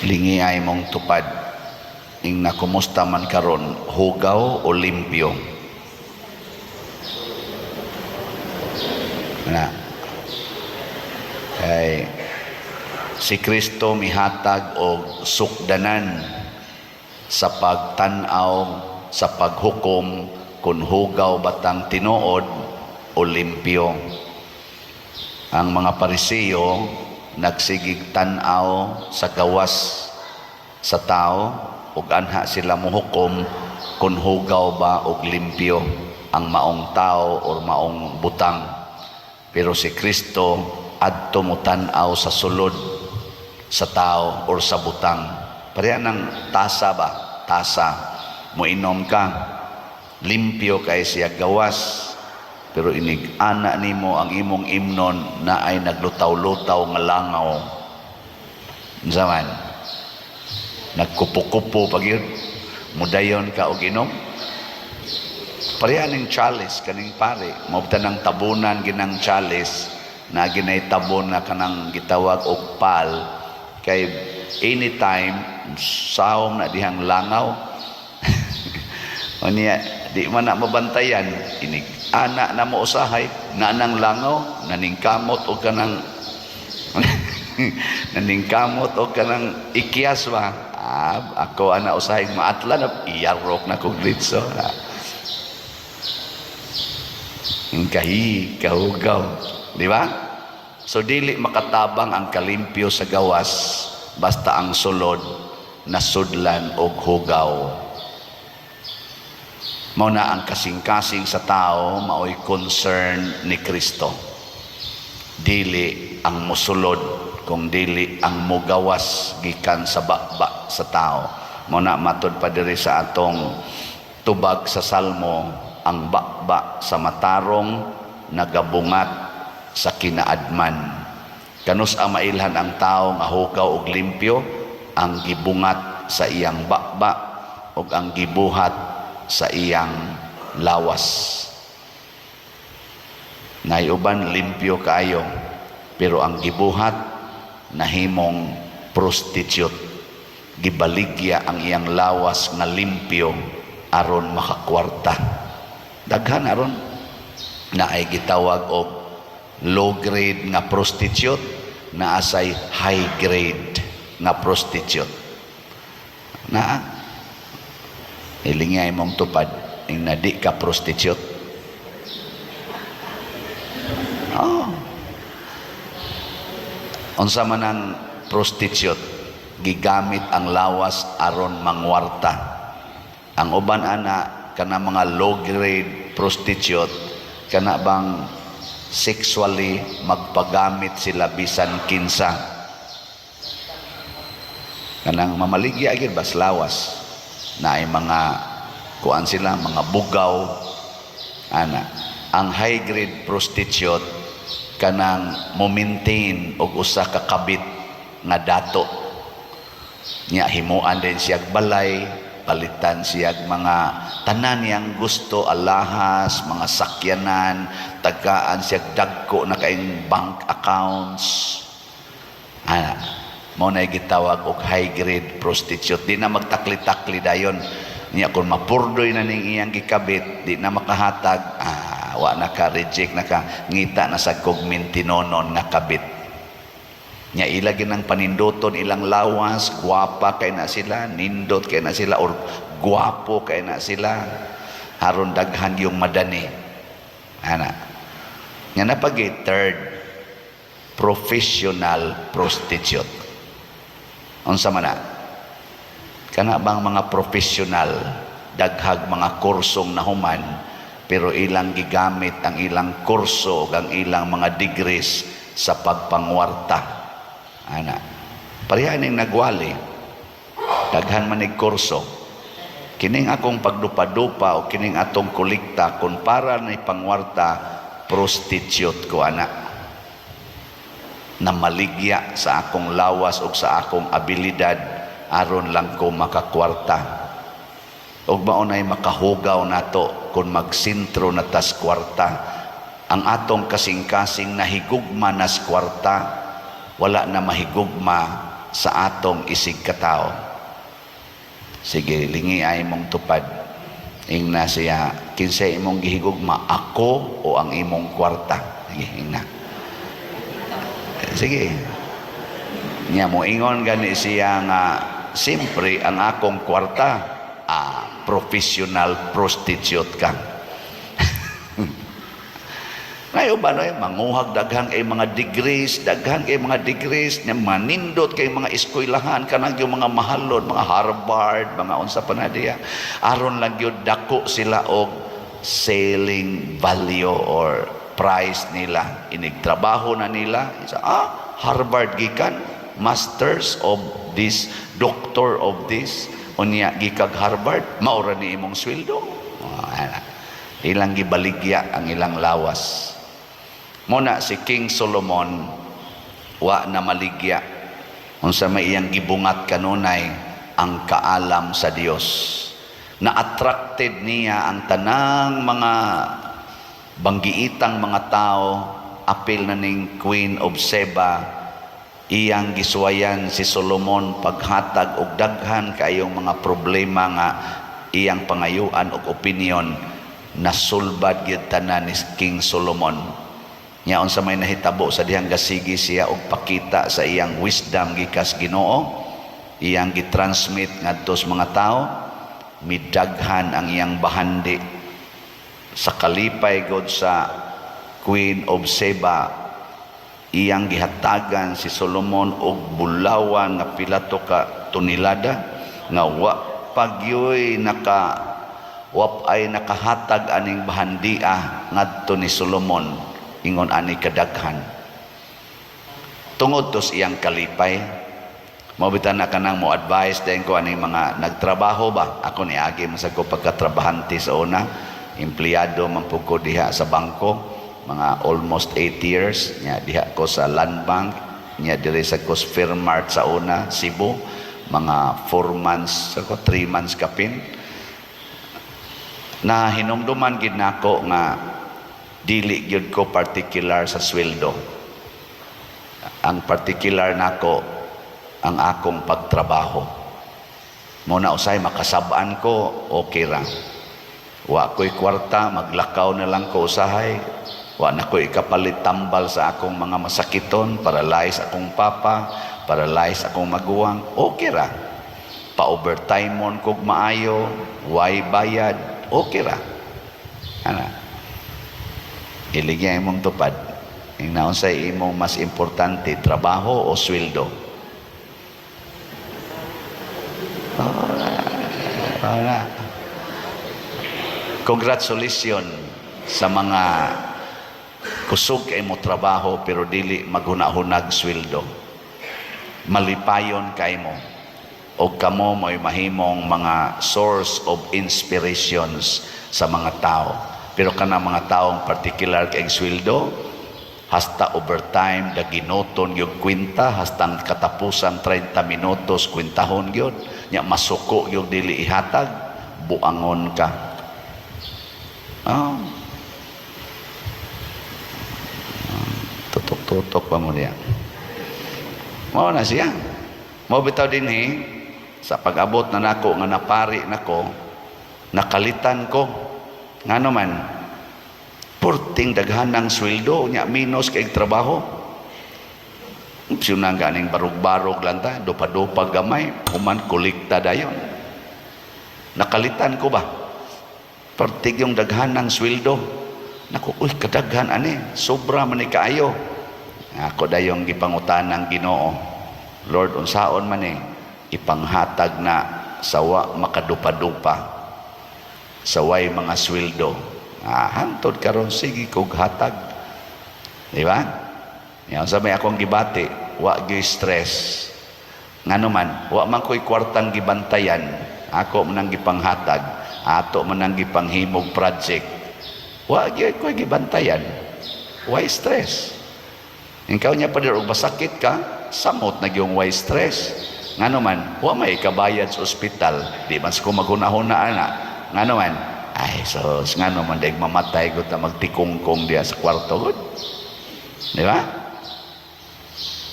Lingi ay mong tupad ing na kumusta man karon, hugaw o limpyo na? Kay si Kristo mihatag og sukdanan sa pagtan-aw, sa paghukom kung hugaw batang tinuod o limpyo. Ang mga Pariseo nagsigig tan-aw sa gawas sa tao ug anha sila mohukom kung hugaw ba og limpyo ang maong tao or maong butang. Pero si Kristo adto mo tan-aw sa sulod sa tao or sa butang. Pareha ng tasa ba? Tasa. Moinom ka. Limpyo kay siya gawas. Pero inig ana nimo ang imong imnon na ay naglutaw-lutaw nga langaw. Unsa man? Nagkupo-kupo pag yun. Mudayon ka og inom. Pareha ning chalice kaning pare. Mao ng tabunan ginang chalice na ginay tabon na kanang gitawag og pal kay anytime sawom na dihang langaw. Unya di man na mabantayan, inig ana na mo usahay na nang langaw naningkamot og kanang naningkamot og kanang ikyas ba. Ah, ako ana usahay maatla na iyarok na kog litso. Ang kahi kahugaw, di ba? So dili makatabang ang kalimpyo sa gawas basta ang sulod nasudlan og hugaw. Mao na ang kasing-kasing sa tao maoy concern ni Kristo. Dili ang musulod kung dili ang mugawas gikan sa baba sa tao. Mao na matud pa diri sa atong tubag sa Salmo, ang baba sa matarong nagabungat sa kinaadman. Kanus ang mailhan ang tao nga hugaw og limpyo? Ang gibungat sa iyang baba ug ang gibuhat sa iyang lawas. Naiuban limpyo kaayo pero ang gibuhat nahimong prostitute, gibaligya ang iyang lawas nga limpyo aron makakwarta. Daghan aron na ay gitawag og low grade nga prostitute, naa say high grade nga prostitute. Naa hilingay mong tupad ing na di ka prostitute. Oh. Unsa man ang prostitute? Gigamit ang lawas aron mangwarta. Ang uban ana kana mga low grade prostitute, kana bang sexually magpagamit sila bisan kinsa, kanang mamaligya gyud bas lawas na ay mga kuan sila, mga bugaw ana. Ang high grade prostitute kanang mo maintain og usa ka kabit nga dato nya, himuan din siyag balay, palitan siyag mga tanan niyang gusto, alahas, mga sakyanan, tagaan siyag dagko na kaing bank accounts ana. Mao na gitawag og high grade prostitute. Di na magtakli-takli dayon niya kung mapurdoy na ning iyang gikabit, di na makahatag, ah, wa na ka, reject na ka, ngita na sa kog mintinonon nga kabit nya. Ila ginang paninduton ilang lawas, gwapa kay na sila, nindot kay na sila or gwapo kay na sila aron daghan yung madani ana. Nga napagi third, professional prostitute. Unsa man na? Kana bang mga professional, daghag mga kursong nahuman pero ilang gigamit ang ilang kurso ug ang ilang mga degrees sa pagpangwarta ana. Pareha ning nagwali, daghan man nig kurso. Kining akong pagdupa-dupa o kining atong kolekta kung para ni pangwarta, prostitute ko ana, na maligya sa akong lawas o sa akong abilidad aron lang ko makakwarta. Ug mao nay makahugaw nato kung magsentro na tas kwarta. Ang atong kasing-kasing nahigugma nas kwarta, wala na mahigugma sa atong isig katao. Sige, lingi ay imong tupad. Ingna siya, "Kinsa imong gihigugma, ako o ang imong kwarta?" Sige, ingna. Sige. Nya mo ingon gani siya nga, "Siyempre ang akong kwarta." Ah, professional prostitute ka. Ngayon ba no, manguhag daghan kay mga degrees, daghan kay mga degrees, nya manindot kay mga eskwelahan, kanang yung mga mahalon, mga Harvard, mga unsa pa na diya. Aron lang gyud dako sila og selling value or price nila. Inig trabaho na nila, isa, "Ah, Harvard gikan, masters of this, doctor of this, unya gikag Harvard, maura ni imong sweldo." Ah, ana. Ilang gibaligya ang ilang lawas. Muna si King Solomon wa na maligya. Unsa may iyang gibungat kanunay? Ang kaalam sa Dios. Na-attracted niya ang tanang mga banggiitang mga tao, apil na ning Queen of Seba. Iyang gisuwayan si Solomon paghatag og daghan kayong mga problema nga iyang pangayuan og opinion. Nasulbad gyud tanan ni King Solomon. Nya unsa may nahitabo sa dihang gasigi siya og pakita sa iyang wisdom gikas Ginoo, iyang gitransmit ngadto sa mga tao, midaghan ang iyang bahandi. Sa kalipay god sa Queen of Seba, iyang gihatagan si Solomon og bulawan nga pila to ka tonelada nga wa pagyoy naka wap ay nakahatag aning bahandia ngadto ni Solomon ingon ani kadaghan tungod tos iyang kalipay. Mao bitan na kanang mo advice din ko aning mga nagtrabaho ba. Ako ni agi man sa ko pagkatrabahante sa una, empleyado man pud ko diha sa bangko mga almost 8 years, nya diha ko sa Land Bank, nya diri sa ko sa Fairmart sa una, Cebu, mga 4 months ako, 3 months kapin. Na hinumduman gid nako nga dili gyud ko particular sa sweldo. Ang particular nako ang akong pagtrabaho. Mo na usay makasab-an ko, okay ra. Wa ko'y kwarta, maglakaw na lang ko usahay. Wa na ko'y ikapalit tambal sa akong mga masakiton, paralyze akong papa, paralyze akong maguwang, okay ra. Pa-overtime mon kog maayo, way bayad, okay ra. Ana. Iligya imong tupad. Ingnaon sa imong mas importante, trabaho o sweldo? Wala. Congratulations sa mga kusog kay mo trabaho pero dili maghuna-hunag sweldo. Malipayon kay mo. O kamo mo'y mahimong mga source of inspirations sa mga tao. Pero kana mga taong particular kay sweldo, hasta overtime daginoton gyud kwenta hasta ang katapusan 30 minutos kwentahon gyud, nya masuko gyud dili ihatag, buangon ka. Oh. Tutok-tutok pa mo niya. Mao na siya. Mao bitaw dinhi sa pag-abot na nako nga napari nako, nakalitan ko. Ngano man purting daghan ng sweldo nya minus kay trabaho. Opsyonan ganing barug-barug lang ta, dupa-dupa gamay, human kolekta dayon. Nakalitan ko ba? Pertig yung daghan ng sweldo. Naku, uy, kadaghan ani, sobra man ni kaayo. Ako dayong gipangutan ng Ginoo. "Lord, unsaon man eh, ipanghatag na sawa makadupa-dupa, saway mga sweldo." Ah, hantod karon sige kog hatag. Di ba? Yan sa may akong gibati, wa gyud stress. Ngano man, wa man ko'y kwartang gibantayan, ako man ang gipanghatag, ato man ang gipanghimog project. Wa gyud ko'y gibantayan. Why stress? Ikaw niya pa og masakit ka, samot na gyung why stress. Ngano man, wa may ikabayad sa ospital, di man ko maghunahuna ana. Ngano man, ay sus, ngano man daig mamatay ko ta magtikungkong diya sa kwarto gud. Di ba?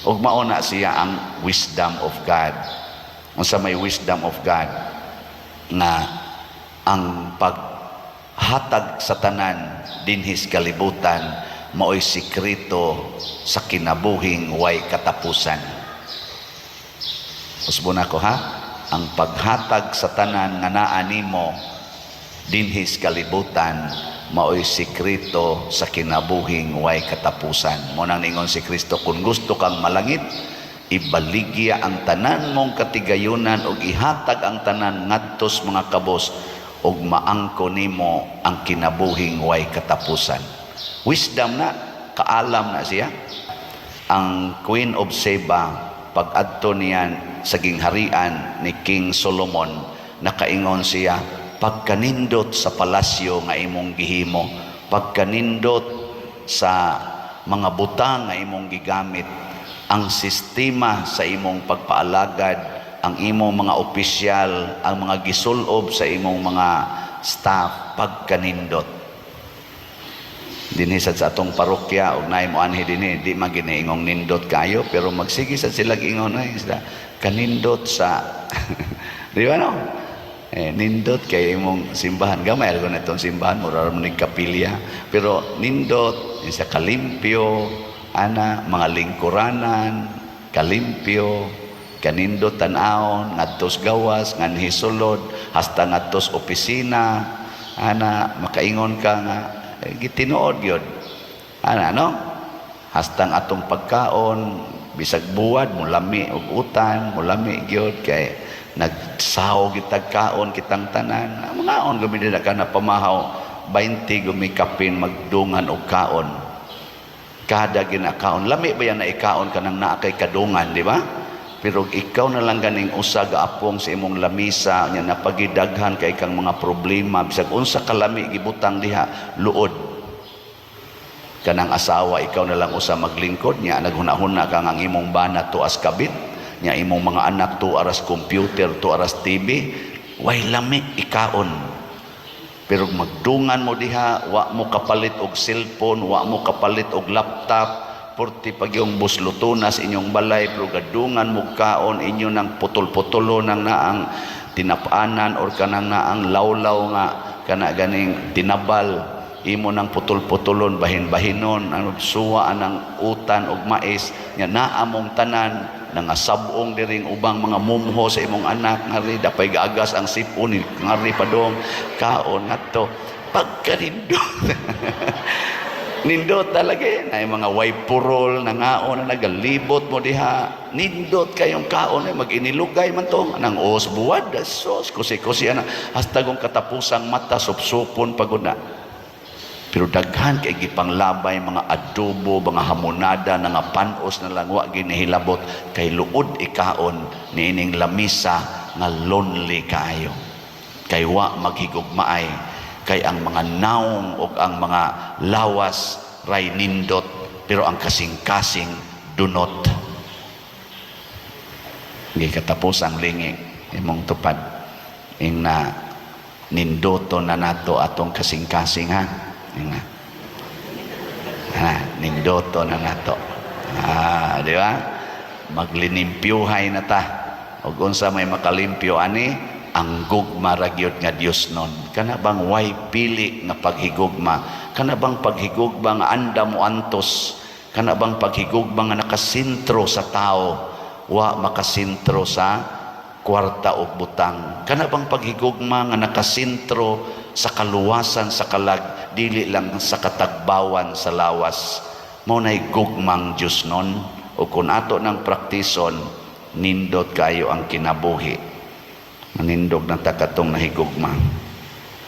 Ug mao na siya ang wisdom of God. Unsa may wisdom of God? Nga ang paghatag sa tanan dinhi sa kalibutan mao'y sikreto sa kinabuhing way katapusan. Usbon ako, ha? Ang paghatag sa tanan nga naa nimo dinhi sa kalibutan mao'y sikreto sa kinabuhing way katapusan. Mao nang ningon si Kristo, kung gusto kang malangit, ibaligya ang tanan mong katigayunan ug ihatag ang tanan ngadto sa mga kabos ug maangko nimo ang kinabuhing way katapusan. Wisdom na, kaalam na siya. Ang Queen of Sheba, pag-adto niyan sa gingharian ni King Solomon, nakaingon siya, "Pagkanindot sa palasyo nga imong gihimo, pagkanindot sa mga butang nga imong gigamit, ang sistema sa imong pagpaalagad, ang imong mga opisyal, ang mga gisulob sa imong mga staff, pagkanindot." Dinhi sad sa atong parokya og naay moanhi dinhi, di man giniingong nindot kayo, pero magsige sad sila ingon ay sila kanindot sa, di ba, no? Eh, nindot kay imong simbahan. Gamay ra na itong simbahan, mura ra man ning kapilya, pero nindot sa kalimpyo ana, mga lingkuranan kalimpyo, kanindot tan-awon ngadtos gawas, nganhi sulod, hasta ngadtos opisina ana, makaingon ka nga eh, gitinuod gyud ana, no? Hastang atong pagkaon, bisag buwad, mulami og utan, mulami gyud kay nagsaw gitag kaon kitang tanan. Mangaon gumi dila ka na pamahaw 20 gumi kapin magdungan og kaon, kada ginakaon. Lami ba yan na ikaon kanang naa kay kadungan, di ba? Pero ikaw na lang ganing usa gaapong sa imong lamisa nya, napagidaghan kay kang mga problema, bisag unsa kalami gibutang diha, luod. Kanang asawa, ikaw na lang usa maglingkod nya, naghuna-huna ka nga ang imong bana tuas kabit nya, imong mga anak tuaras computer, tuaras TV, way lami ikaon. Pero magdungan mo diha, wa mo kapalit og cellphone, wa mo kapalit og laptop, porti pag yung buslutunas inyong balay, pero gadungan mo kaon, inyo nang putol-putulo nang naang tinapanan or kanang naang lawlaw nga kana ganing tinabal, imo nang putol-putulon, bahin-bahinon, ano, suwa anang utan og mais nga naa mong tanan, nangasabong diring ubang mga mumho sa imong anak, ngari dapay gaagas ang sipon, ngari padong kaon ngadto, pagkanindot. Nindot talaga eh. Ay mga way purol, nangaon na nagalibot mo diha. Nindot kayong kaon eh, mag-inilugay man to. Nang os buwad, sos, kusi-kusi ana. Hasta kung katapusang mata, supsupon pagod na. Pero daghan kay gipanglabay mga adobo, mga hamonada, nga panos na lang, wa ginihilabot kay luod ikaon niining lamisa nga lonely kaayo. Kay wa maghigugmaay, kay ang mga naong ug ang mga lawas ray nindot, pero ang kasing-kasing dunot. Gikatapos ang lingi imong tupad ing na nindoto na nato atong kasing-kasing, ha. Ing na. Ha, nindoto na nato. Ah, di ba? Maglinimpyuhay na ta. Ug unsa may makalimpyo ani? Ang gugma ra gyud nga Dios nun. Kana bang way pili nga paghigugma? Kana bang paghigugma nga andam mo antos? Kana bang paghigugma nga nakasentro sa tao, wa makasentro sa kwarta o butang? Kana bang paghigugma nga nakasentro sa kaluwasan sa kalag, dili lang sa katagbawan sa lawas? Mao nay gugmang Dios nun. O kung ato ng praktison, nindot kayo ang kinabuhi. Manindog na ta katong nahigugma.